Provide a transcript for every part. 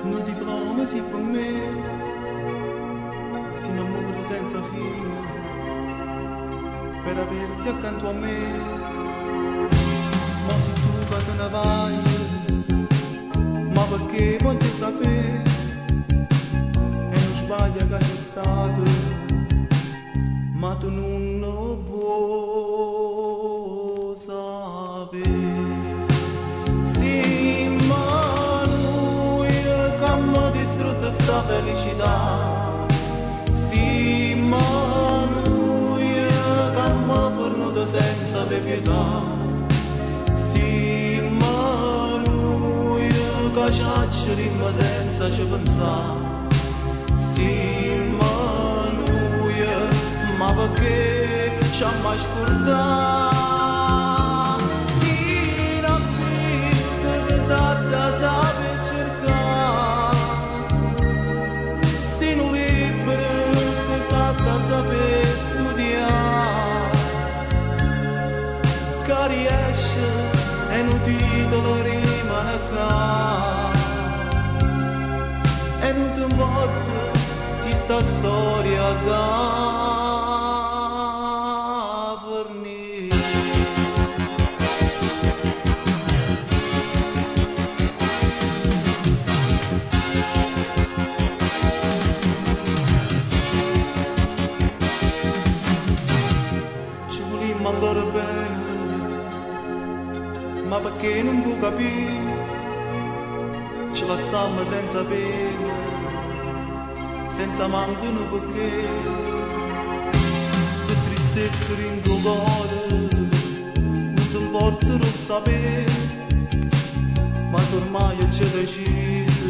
Nu diploma si per me, si n'amore senza fine, per averti accanto a me. Ma se tu che te ne vai, ma perché voglio sapere? E non sbaglio che c'è stato, ma tu non lo puoi sapere. Sì, ma noi che abbiamo distrutto sta felicità. Sì, ma noi che abbiamo fornuto senza pietà. Sì, ma noi che ci accerimmo senza ci pensare. Sì, ma noi, ma perché ci abbiamo scordato? Sì, una pizza che sa da sapere cercare. Sì, un libro che sa da sapere studiare. Che riesce e non titolo rimane qua. E non ti importa se sta storia da fornire. Ci volimmo ancora bene, ma perché non può capire? Ci lasciamo senza pena, senza manco un perché. Che tristezza in tuo cuore, non ti importa lo sapere, ma tu ormai c'è deciso,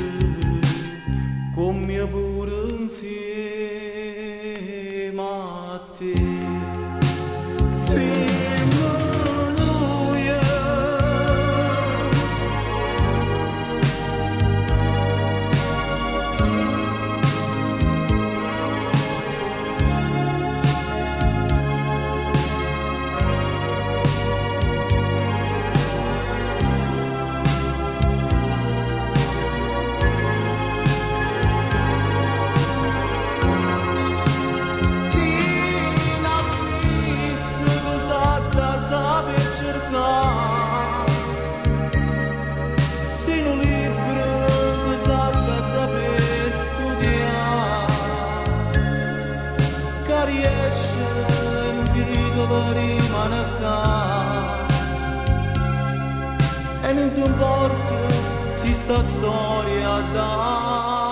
come pure insieme a te. Sì, ma noi. E non ti importa se sta storia da